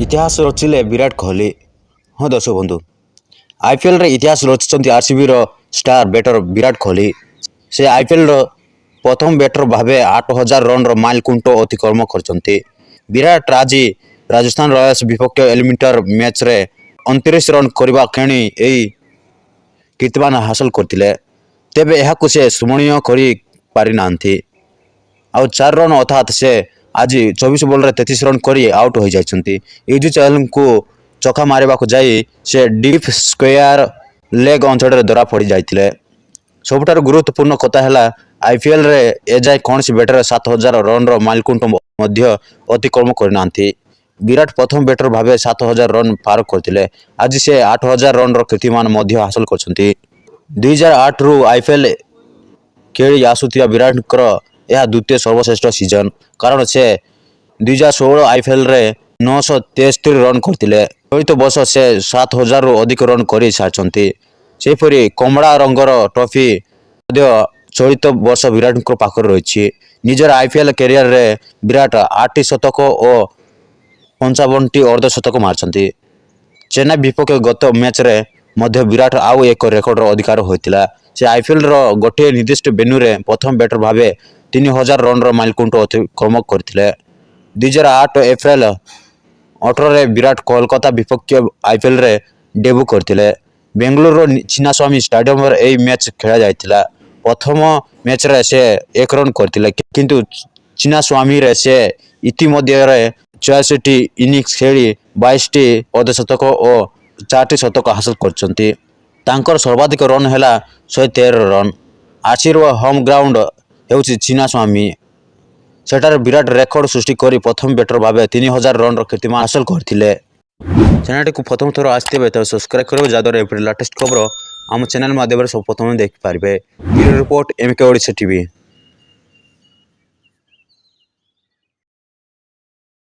ଇତିହାସ ରଚିଲେ ବିରାଟ କୋହଲି। ହଁ ଦର୍ଶକ ବନ୍ଧୁ, ଆଇପିଏଲ୍ରେ ଇତିହାସ ରଚିଛନ୍ତି ଆର୍ସିବିର ଷ୍ଟାର ବ୍ୟାଟର ବିରାଟ କୋହଲି। ସେ ଆଇପିଏଲ୍ର ପ୍ରଥମ ବ୍ୟାଟର ଭାବେ 8000 ରନ୍ର ମାଇଲଖୁଣ୍ଟ ଅତିକ୍ରମ କରିଛନ୍ତି। ବିରାଟ ଆଜି ରାଜସ୍ଥାନ ରୟାଲ୍ସ ବିପକ୍ଷ ଏଲିମିନେଟର ମ୍ୟାଚ୍ରେ 29 ରନ୍ କରିବା କ୍ଷଣି ଏହି କୀର୍ତ୍ତିମାନ ହାସଲ କରିଥିଲେ। ତେବେ ଏହାକୁ ସେ ସ୍ମରଣୀୟ କରିପାରିନାହାନ୍ତି ଆଉ 4 ରନ୍, ଅର୍ଥାତ୍ ସେ ଆଜି 24 ବଲ୍ରେ 33 ରନ୍ କରି ଆଉଟ୍ ହୋଇଯାଇଛନ୍ତି। ୟୁଜି ଚହଲଙ୍କୁ ଚକା ମାରିବାକୁ ଯାଇ ସେ ଡିପ୍ ସ୍କୋୟାର ଲେଗ୍ ଅଞ୍ଚଳରେ ଧରା ପଡ଼ିଯାଇଥିଲେ। ସବୁଠାରୁ ଗୁରୁତ୍ୱପୂର୍ଣ୍ଣ କଥା ହେଲା, ଆଇପିଏଲ୍ରେ ଏଯାଏ କୌଣସି ବ୍ୟାଟର 7000 ରନ୍ର ମାଇଲଖୁଣ୍ଟ ମଧ୍ୟ ଅତିକ୍ରମ କରିନାହାନ୍ତି। ବିରାଟ ପ୍ରଥମ ବ୍ୟାଟର ଭାବେ 7000 ରନ୍ ପାର କରିଥିଲେ। ଆଜି ସେ 8000 ରନ୍ର କୀର୍ତ୍ତିମାନ ମଧ୍ୟ ହାସଲ କରିଛନ୍ତି। 2008ରୁ ଆଇପିଏଲ୍ ଖେଳି ଆସୁଥିବା ବିରାଟଙ୍କର ଏହା ଦ୍ୱିତୀୟ ସର୍ବଶ୍ରେଷ୍ଠ ସିଜନ୍, କାରଣ ସେ 2016 ଆଇପିଏଲ୍ରେ 973 ରନ୍ କରିଥିଲେ। ଚଳିତ ବର୍ଷ ସେ 7000ରୁ ଅଧିକ ରନ୍ କରି ସାରିଛନ୍ତି। ସେହିପରି କମଳା ରଙ୍ଗର ଟ୍ରଫି ମଧ୍ୟ ଚଳିତ ବର୍ଷ ବିରାଟଙ୍କ ପାଖରେ ରହିଛି। ନିଜର ଆଇପିଏଲ୍ କ୍ୟାରିୟରରେ ବିରାଟ ଆଠଟି ଶତକ ଓ 55ଟି ଅର୍ଦ୍ଧଶତକ ମାରିଛନ୍ତି। ଚେନ୍ନାଇ ବିପକ୍ଷ ଗତ ମ୍ୟାଚ୍ରେ ମଧ୍ୟ ବିରାଟ ଆଉ ଏକ ରେକର୍ଡର ଅଧିକାରୀ ହୋଇଥିଲା। ସେ ଆଇପିଏଲ୍ର ଗୋଟିଏ ନିର୍ଦ୍ଦିଷ୍ଟ ଭେନ୍ୟୁରେ ପ୍ରଥମ ବ୍ୟାଟର ଭାବେ 3000 ରନ୍ର ମାଇଲଖୁଣ୍ଟ ଅତିକ୍ରମ କରିଥିଲେ। 2008 ଏପ୍ରିଲ 18ରେ ବିରାଟ କୋଲକାତା ବିପକ୍ଷ ଆଇପିଏଲ୍ରେ ଡେବ୍ୟୁ କରିଥିଲେ। ବେଙ୍ଗାଲୁରୁର ଚିନ୍ନାସ୍ୱାମୀ ଷ୍ଟାଡିୟମରେ ଏହି ମ୍ୟାଚ୍ ଖେଳାଯାଇଥିଲା। ପ୍ରଥମ ମ୍ୟାଚ୍ରେ ସେ 1 ରନ୍ କରିଥିଲେ, କିନ୍ତୁ ଚିନ୍ନାସ୍ୱାମୀରେ ସେ ଇତିମଧ୍ୟରେ 84ଟି ଇନିଂସ ଖେଳି 22ଟି ଅର୍ଦ୍ଧଶତକ ଓ ଚାରିଟି ଶତକ ହାସଲ କରିଛନ୍ତି। ତାଙ୍କର ସର୍ବାଧିକ ରନ୍ ହେଲା 113 ରନ୍। ଆର୍ସିବିର ହୋମ୍ ଗ୍ରାଉଣ୍ଡ ହେଉଛି ଚିନ୍ନାସ୍ୱାମୀ। ସେଠାରେ ବିରାଟ ରେକର୍ଡ ସୃଷ୍ଟି କରି ପ୍ରଥମ ବ୍ୟାଟର ଭାବେ 3000 ରନ୍ର କୀର୍ତ୍ତିମାନ ହାସଲ କରିଥିଲେ। ଚ୍ୟାନେଲଟିକୁ ପ୍ରଥମ ଥର ଆସିଥିବେ ତେବେ ସବସ୍କ୍ରାଇବ୍ କରିବେ, ଯାହାଦ୍ୱାରା ଏପରି ଲାଟେଷ୍ଟ ଖବର ଆମ ଚ୍ୟାନେଲ ମାଧ୍ୟମରେ ସବୁ ପ୍ରଥମେ ଦେଖିପାରିବେ। Bureau report, M K Odisha TV.